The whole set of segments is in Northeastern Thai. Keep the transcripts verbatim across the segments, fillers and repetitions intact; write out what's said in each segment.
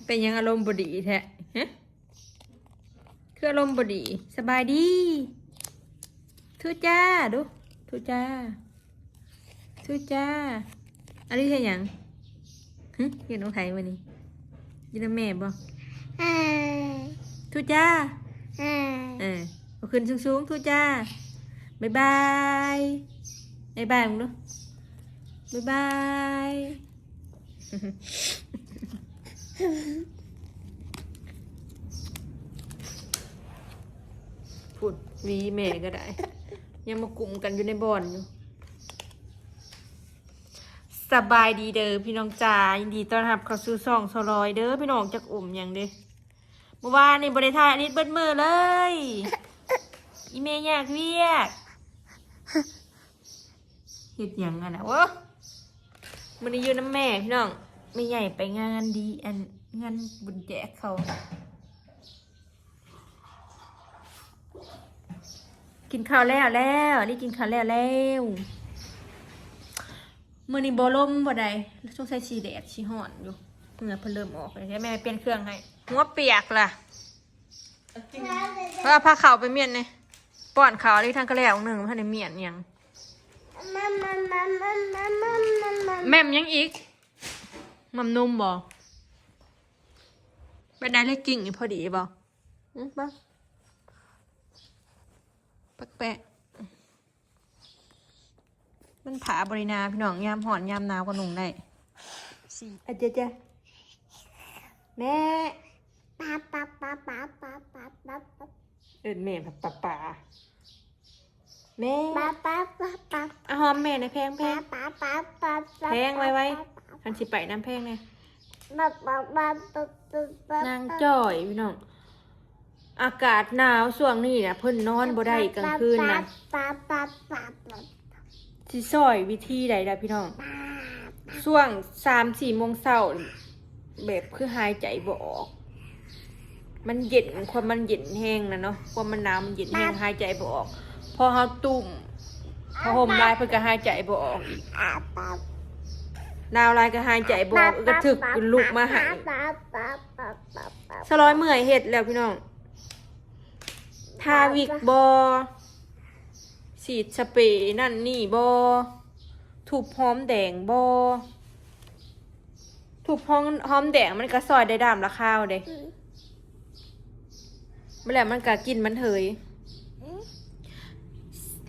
เป็นหยังอารมณ์บ่ดีแท้ ฮะ คืออารมณ์บ่ดี สบายดี ทูจ้า ดู ทูจ้า ทูจ้า อันนี้ใช่หยัง หึ อยู่น้องไทยวันนี้ อยู่น้องแม่บ่ อ่า ทูจ้า อ่า เออ เอาขึ้นสูงๆ ทูจ้า บ๊ายบาย บ๊ายบายมึงดู บ๊ายบาย พูดวีแม่ก็ได้ ยังมากุมกันอยู่ในบ่อนอยู่ สบายดีเด้อพี่น้องจ้า ยินดีต้อนรับเข้าสู่ช่องสาวลอยเด้อพี่น้อง จักอมหยังเด้ เมื่อวานนี่บ่ได้ถ่ายอลิสเบิดมื้อเลย อีแม่อยากเวียก เฮ็ดหยังอะนะ โอ้ มื้อนี้อยู่นำแม่พี่น้อง แม่ใหญ่ไปงานดี อัน งานบุญแจกเขา กินข้าวแล้วแล้ว อันนี้กินข้าวแล้วแล้ว มื้อนี้บ่ลมบ่ใด สงสัยสิแดดสิฮ้อนอยู่ เหงื่อเพิ่นเริ่มออกแล้ว แม่เปลี่ยนเครื่องให้ หัวเปียกล่ะ เพราะว่าพาข้าวไปเมียนนี่ ป้อนข้าวนี่ทั้งกะแล้วหนึ่ง บ่ทันได้เมียนหยัง แม่มยังอีก มัมนมบ่ เป็นไดเลยกิ่งนี่พอดีบ่ อืม บ่ แปลกๆ มันผาบรินาพี่น้อง ยามฮ้อนยามหนาวก็นุ่งได้ สิ อ่ะ เจ๊ เจ๊ แม่ ปาปาปาปาปาปาปาปา เอิ้นแม่ ปาปาปา แม่ ปาปาปาปา อ่ะ หอมแม่หน่อย แพง แพง ปาปาปาปา แพง ไวๆ คันสิไปนำ แพงแน่ ปาปาปาปาปาปา นางจ้อยพี่น้อง อากาศหนาวช่วงนี้นะ เพิ่นนอนบ่ได้กลางคืนนะ ปาปาปาปาปา สิซ่อยวิธีใดล่ะพี่น้อง ช่วงสามสี่โมงเช้า แบบคือหายใจบ่ออก มันเย็น ความมันเย็นแฮงนะเนาะ ความมันหนาวมันเย็นแฮง หายใจบ่ออก พอเฮาตุ้มผ้าห่มหลาย เพิ่นก็หายใจบ่ออกอีก หนาวหลายก็หายใจบ่ออก ก็ถึกลุกมาให้ สาวลอยเมื่อยเฮ็ดแล้วพี่น้อง ทาวิกบ่ ฉีดสเปรย์นั่นนี่บ่ ถูบหอมแดงบ่ ถูบหอม หอมแดงมันก็ซ่อยได้ดามละคาวเด้ อืม บ่แล้วมันก็กลิ่นมันเหย อืม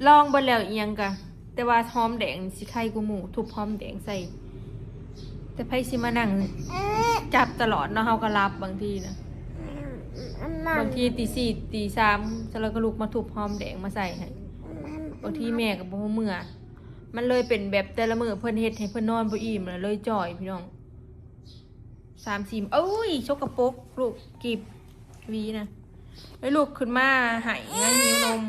ลองเบิดแล้วอิหยังกะ แต่ว่าหอมแดงสิไคกว่าหมู่ ถูบหอมแดงใส่ แต่ไผสิมานั่ง เอ๊ะ จับตลอดเนาะ เฮาก็หลับบางทีนะ อืม บางทีตีสี่ตีสาม สาวลอยก็ลุกมาถูบหอมแดงมาใส่ให้ บางทีแม่ก็บ่ฮู้เมื่อ มันเลยเป็นแบบแต่ละมื้อเพิ่นเฮ็ดให้เพิ่นนอนบ่อิ่มแล้วเลยจ่อยพี่น้อง สามสี่ เอ้ย สกปรก ลูก กีบหวีนะ แล้วลูกขึ้นมาไห้นะ หิวนม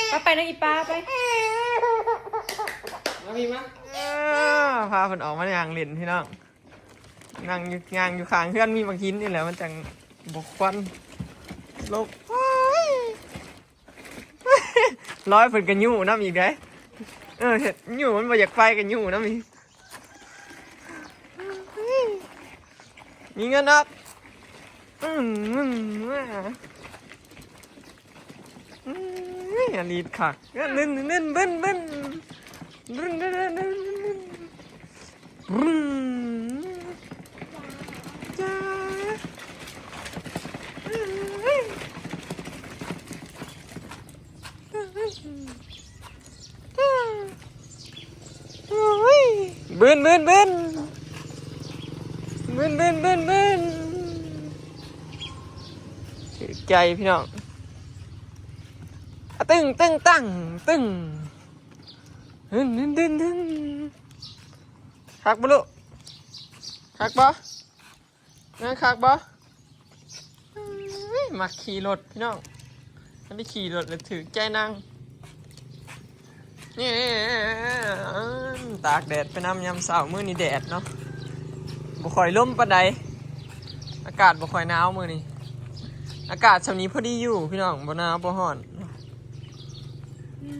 ไป ไปนะอีป้าไป มาพี่มา เออ พาเพิ่นออกมาย่างเล่นพี่น้อง นั่งอยู่ ย่างอยู่ข้างเฮือนมีบักหินนี่แหละ มันจั่งบ่ควัน ลก ร้อยเพิ่นก็ยู้นำอีกเด้ เออ เฮ็ดยู้มันบ่อยากไปก็ยู้นำอีก มีเงินนัก อืม อืม อืม อลิสคัก เงิน เงิน เงิน บึ้น บึ้น บึ้น บึ้น บึ้น บึ้น บึ้น บึ้น จ้า บึ้น บึ้น บึ้น บึ้น บึ้น บึ้น ถือใจพี่น้อง อะตึ้ง ตึ้ง ตั้ง ตึ้ง ดึน ดึน ดึน ดึน คักบ่ลูก คักบ่ นั่งคักบ่ เฮ้ย มักขี่รถพี่น้อง มันได้ขี่รถแล้วถือใจนั่ง นี่ ตากแดดไปนำยามเช้า มื้อนี้แดดเนาะ บ่ค่อยลมปานใด อากาศบ่ค่อยหนาวมื้อนี้ อากาศช่วงนี้พอดีอยู่พี่น้อง บ่หนาวบ่ร้อน อื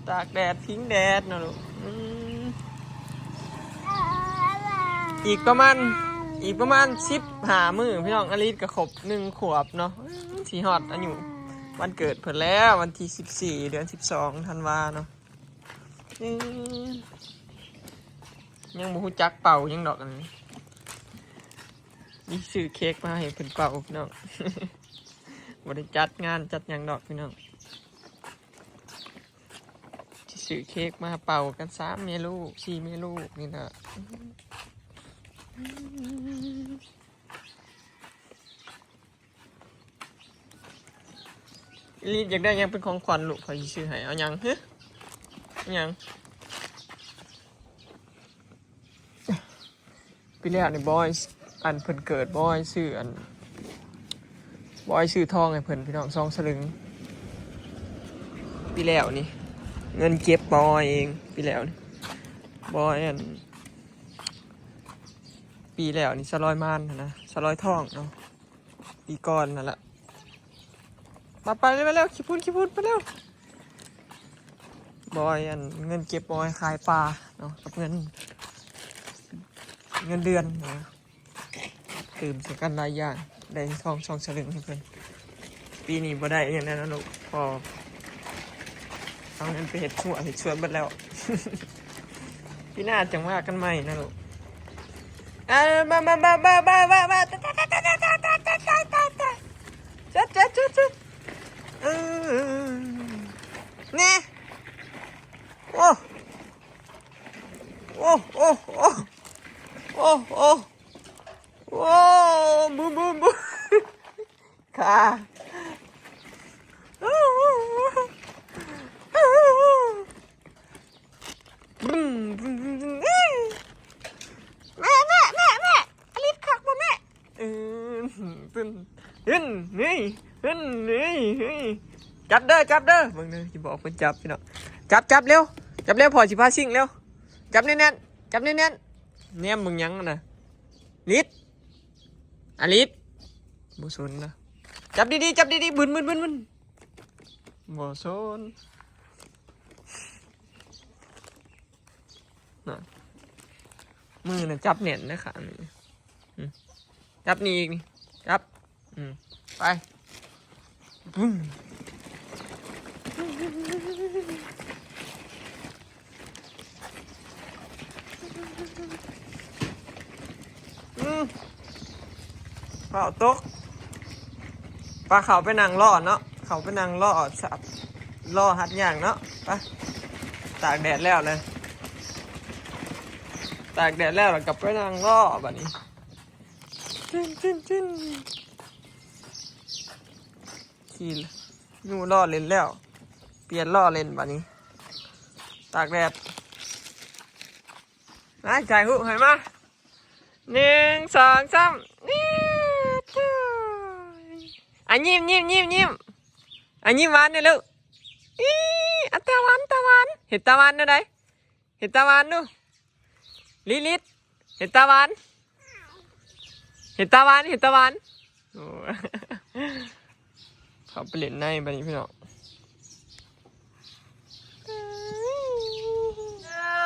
ตากแดดพิงแดดเนาะลูก อืม อีกประมาณ อีกประมาณสิบห้ามื้อพี่น้อง อลิสก็ครบหนึ่งขวบเนาะ อืม สิฮอดอายุวันเกิดเพิ่นแล้ว วันที่สิบสี่ เดือนสิบสอง ธันวาเนาะ อืม ยังบ่ฮู้จักเป่าหยังดอกอันนี้ นี่ซื้อเค้กมาให้เพิ่นเป่าพี่น้อง บ่ได้จัดงานจัดหยังดอกพี่น้อง สิซื้อเค้กมาเป่ากันสามแม่ลูก สี่แม่ลูกนี่นะ อีลิสอยากได้หยังเป็นของขวัญลูก ข้อยสิซื้อให้ เอาหยัง ฮะ เอาหยัง ปีแล้วนี่บอย อันเพิ่นเกิด บอยซื้ออัน บอยซื้อทองให้เพิ่นพี่น้อง สองสลึง ปีแล้วนี่ เงินเก็บบอยเอง ปีแล้วนี่ บอยอัน ปีแล้วนี่ สาวลอยมานหั้นนะ สาวลอยทองเนาะ ปีก่อนนั่นแหละ มาไปเร็วๆ ขี้ฝุ่น ขี้ฝุ่น ไปเร็ว บอยอัน เงินเก็บบอยขายปลาเนาะ กับเงิน เงินเดือนนะ ตื่มใส่กันหลายอย่าง ได้ทองสองสลึงให้เพิ่น ปีนี้บ่ได้หยังแล้วนะลูก พอเอาเงินไปเฮ็ดสวน เฮ็ดสวนเบิดแล้ว ปีหน้าจั่งว่ากันใหม่นะลูก อ่ะ มา มา มา จัด จัด จัด จัด เออ นี่ โอ้ โอ้ โอ้ โอ้ โอ้ โอ้ โอ้ บูม บูม บูม ค่ะ บึ้ม บึ้ม บึ้ม บึ้ม แม่ แม่ แม่ แม่ อลิสคักบ่แม่ เออ ตึ้น เฮ้ย เฮ้ย เฮ้ย เฮ้ย เฮ้ย จับเด้อ จับเด้อ เบิ่งเด้อ สิบอกเพิ่นจับพี่น้อง จับ จับเร็ว จับเร็ว พ่อสิพาซิ่งเร็ว จับแน่นๆ จับแน่นๆ แนมเบิ่งหยังน่ะ ลิส อลิส บ่สนนะ จับดีๆ จับดีๆ บึน บึน บึน บึน บ่สน น่ะ มือน่ะจับแน่นนะคะ นี่ อืม จับนี่อีกนี่ จับ อืม ไป บึ้ม อืม เป่าตก ปลาเขาไปนั่งรอเนาะ เขาไปนั่งรอสับ รอหัดย่างเนาะ ไป ตากแดดแล้วเลย ตากแดดแล้ว แล้วกลับไปนั่งรอบัดนี้ จึ้น จึ้น จึ้น ขี่ อยู่รอเล่นแล้ว เปลี่ยนรอเล่นบัดนี้ ตากแดด มา ถ่ายรูปให้มา หนึ่ง สอง สาม นี่ อ่ะ ยิ้ม ยิ้ม ยิ้ม ยิ้ม อ่ะ ยิ้มหวานหน่อยลูก อี๋ อ่ะ ตาหวาน ตาหวาน เฮ็ดตาหวานแนวใด เฮ็ดตาหวานดู ลิลิต เฮ็ดตาหวาน เฮ็ดตาหวาน เฮ็ดตาหวาน โอ้ เขาไปเล่นในบัดนี้พี่น้อง เอ้า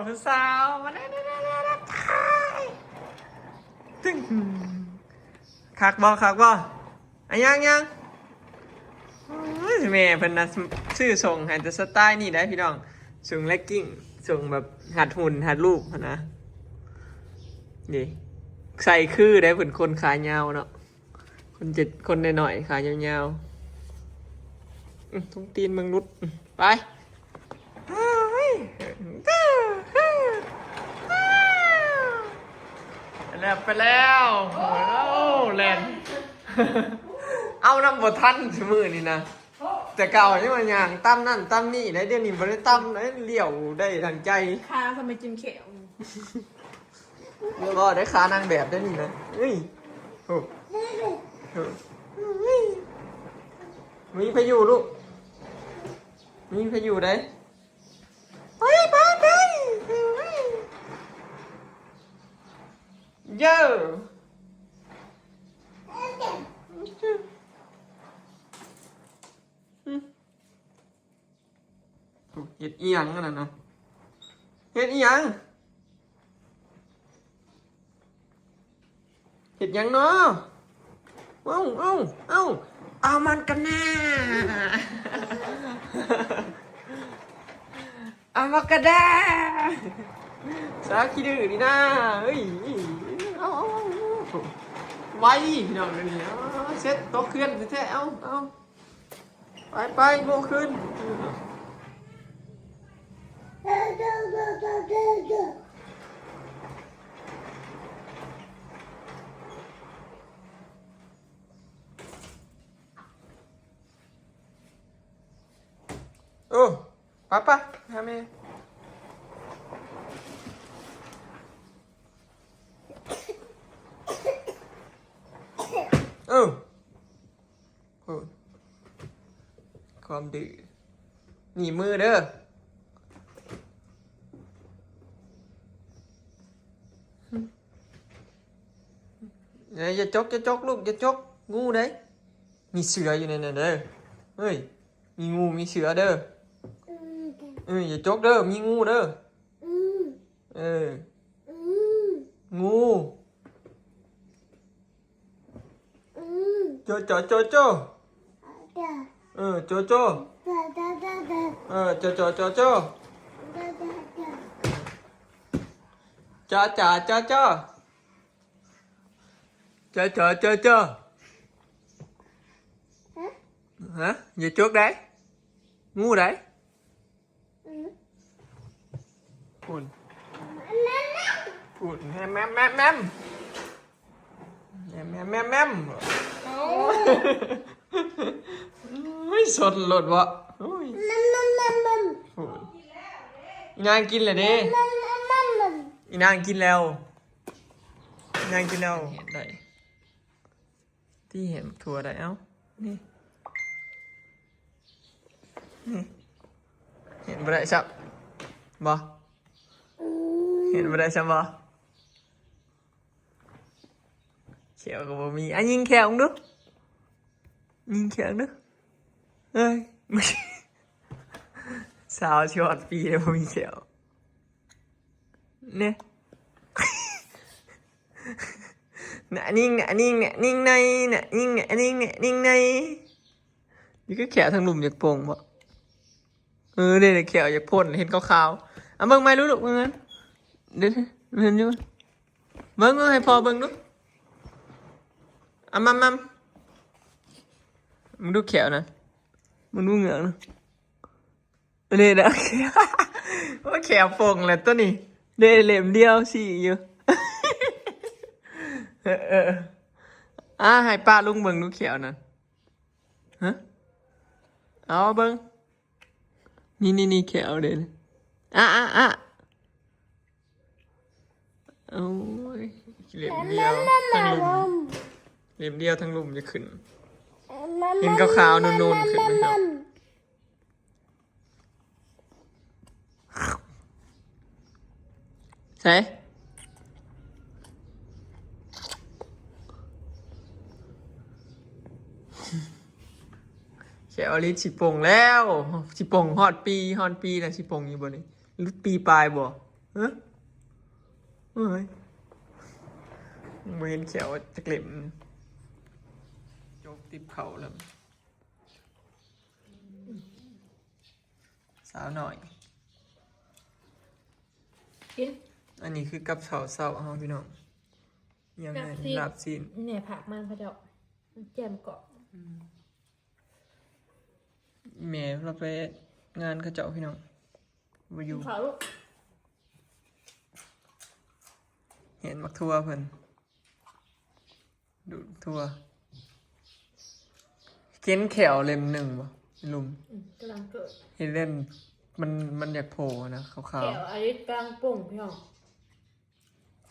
ผู้สาว มาได้ ได้ ได้ ได้ ได้ ตึ้ง คักบ่ คักบ่ อ่ะ ยัง ยัง โอ้ย แม่เพิ่นนะ ซื้อส่งให้แต่สไตล์นี่ได้พี่น้อง ส่งเลกกิ้ง ส่งแบบหัดหุ่น หัดรูปหั้นนะ นี่ ใส่คือได้ เพิ่นคนขายาวเนาะ คนจะ คนน้อยๆ ขายาวๆ อืม ต้องตีนมึงรุด อืม ไป แล้วไปแล้ว โอ้โห แล่น เอานำบ่ทันซุมื้อนี่นะ แต่เก่านี่มันย่างตามนั่นตามนี่ได้ เดี๋ยวนี้บ่ได้ตามได้ เลี้ยวได้ทางใจ ขาทำไมกินแขว แล้วก็ได้ขานางแบบได้นี่นะ เอ้ย โอ้ โอ้ มีพายุลูก มีพายุได้ ไป ไป ไป เย้ อืม เฮ็ดอีหยังอันนั้นนะ เฮ็ดอีหยัง เฮ็ดหยังเนาะ เอ้า เอ้า เอ้า เอามันกันนะ เอามากระแดา สาขี้ดื้อนี่นะ เฮ้ย เอา เอา เอา เอา ไวพี่น้องเดี๋ยวนี้ เอา เสร็จตกเคื่อนแท้ๆ เอา เอา ไป ไป โง่ขึ้น โอ้ ไป ไป หาแม่ เออ โอ้ ความดื้อ หนีบมือเด้อ เอ้ย อย่าจก อย่าจก ลูก อย่าจก งูเด้ มีเสืออยู่ในนั้นเด้อ เฮ้ย มีงู มีเสือเด้อ เอ้ย อย่าจกเด้อ มีงูเด้อ เออ งู โจโจโจโจ เออ โจโจ เออ โจโจโจโจ จาจาจาจา จาจาจาจา ฮะ อย่าจกได้ งูได้ อืม อุ่น อุ่น แมมแมมแมมแมม แมมแมมแมมแมม โอ้ย สนโลดวะ โอ้ย แมมแมมแมมแมม โอ้ย อีนางกินเลยเด้ แมมแมมแมมแมม อีนางกินแล้ว อีนางกินแล้ว ได้ ที่เห็นถั่วได้ เอ้า นี่ นี่ เห็นบ่ได้ซับบ่ อืม เห็นบ่ได้ซับบ่ แข้วก็บ่มี อ่ะ ยิงแข้วมึงดู ยิงแข้วมึงดู เอ้ย สาวสิฮอดปีแล้วบ่มีแข้ว เนี่ย นะนิ่ง นะนิ่ง นะนิ่งใน นะนิ่ง นะนิ่ง นะนิ่งใน นี่คือแข้วทางลุ่มอยากโป่งบ่ เออ เนี่ย แข้วอยากพ่น เห็นขาวๆ อ่ะ เบิ่งใหม่ดูลูก เบิ่งนั้น เดี๋ยวๆ เห็นอยู่ เบิ่ง เบิ่งให้พ่อเบิ่งดู อ่ะ มัม มัม มึงดูแข้วนะ มึงดูเหงือกนะ นี่นะ ว่าแข้วโป่งแหละตัวนี้ เด้เล่มเดียวสิอยู่ เออ เออ อ่ะ ให้ป้าลุงเบิ่งดูแข้วนะ ฮะ เอาเบิ่ง นี่ นี่ นี่ แข้วเด้ อ่ะ อ่ะ อ่ะ โอ้ย เล่มเดียวทั้งลุ่ม เล่มเดียวทั้งลุ่มจะขึ้น เห็นขาวๆ นูนๆ ขึ้นเลยครับ ใส่ แข้วอลิสสิโป่งแล้ว สิโป่งฮอดปี ฮอดปีแล้ว สิโป่งอยู่บ่นี่ หรือปีปลายบ่ ฮะ เฮ้ย บ่เห็นแข้วจักเล่ม จกติบเข่าแล้ว สาวหน่อย กิน อันนี้คือกับข้าวเช้าเฮาพี่น้อง ยังไง ลาบซีน ลาบซีน เนี่ย ผักมันเขาเจ้า แจ่มกรอบ อืม แม่เราไปงานเขาเจ้าพี่น้อง บ่อยู่ กินข้าวลูก เห็นบักทั่วเพิ่น ดูดทั่ว เห็นแข้วเล่มหนึ่งบ่ ลุม อืม กำลังเกิด เห็นเล่ม มัน มันอยากโผล่นะ ขาวๆ แข้วอลิสกำลังโป่งพี่น้อง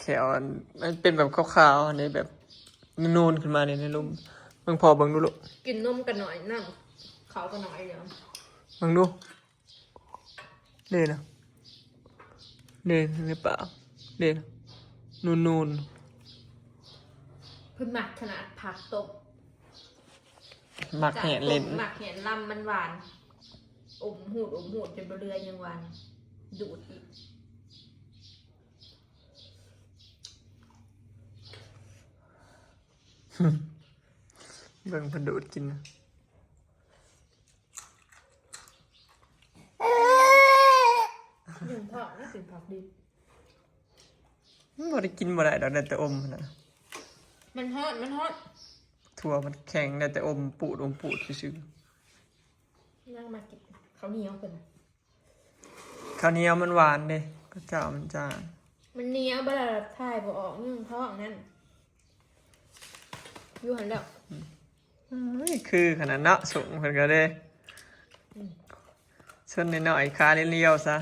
แข้วอัน มันเป็นแบบขาวๆ อันนี้แบบ นูนๆ ขึ้นมาใน ในลุ่ม เบิ่งพอเบิ่งดูลูก กินนมกันหน่อย น้ำเขากันหน่อยเดียว เบิ่งดู เด่นนะ เด่นในปาก เด่น นูนๆ เพิ่นมักขนาดผักตบ มักแหนเล่น มักแหนลำมันหวาน อมหูดอมหูดจนบ่เหลือหยังหวาน ดูดอีก เบิ่งเพิ่นดูดกินนะ หนึ่งผักนะสิผักดิบ มันบ่ได้กินบ่ได้ดอก ได้แต่อมนะ มันฮ้อนมันฮ้อน ถั่วมันแข็ง ได้แต่อมปูดอมปูดซื่อ นั่งมากินข้าวเหนียวกันนะ ๆ ข้าวเหนียวมันหวานเด้ ข้าวเจ้ามันจาง มันเหนียวบ่ละถ่ายบ่ออกนึ่งท้องนั่น อยู่หันแล้ว เฮ้ย คือขนาดเนาะ สูงเพิ่นก็เด้ อืม ส่วนน้อยๆ ขาเรียวๆ ซะ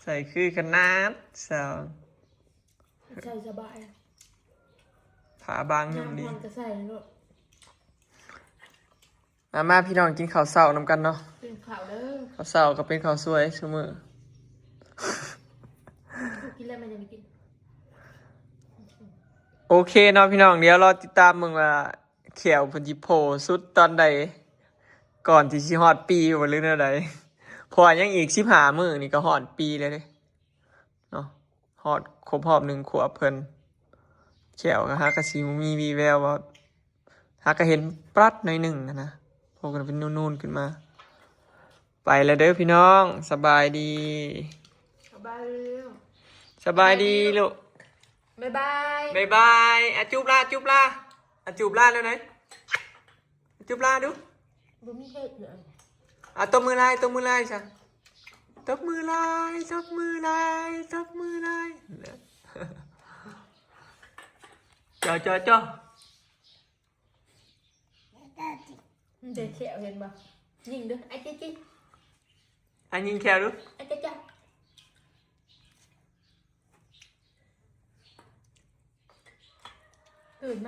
ใส่คือขนาดสาว ใส่สบาย ผ้าบางนุ่มดี น้ำมันก็ใส่แล้ว มามาพี่น้องกินข้าวเช้านำกันเนาะ เป็นข้าวเด้อ ข้าวเช้าก็เป็นข้าวสวยซุมื้อ กินแล้วมันยังไม่กิน โอเคเนาะพี่น้อง เดี๋ยวรอติดตามเบิ่งว่าแขวเพิ่นสิโผล่สุดตอนใด ก่อนที่สิฮอดปีบ่หรือแนวใด เพราะว่ายังอีกสิบห้ามื้อนี่ก็ฮอดปีแล้วเด้เนาะ ฮอดครบรอบหนึ่งขวบเพิ่น แขวก็หากะสิมีวีแววว่า หากะเห็นปรัดหน่อยหนึ่งนะ พวกกันเป็นนูนๆขึ้นมา ไปแล้วเด้อพี่น้อง สบายดี สบาย สบายดีลูก บายบาย บายบาย อ่ะจุ๊บลา จุ๊บลา อ่ะจุ๊บลาแล้วไหน จุ๊บลาดู บ่มีเห็ดเลย อ่ะตบมือลาย ตบมือลายซะ ตบมือลาย ตบมือลาย ตบมือลาย จ่อจ่อจ่อ มันเด็กแขวเห็นบ่ ยิงดูไอ้จิ๊กจิ๊ก อันยิงแขวดู ไอ้จิ๊กจิ๊กตื่นมา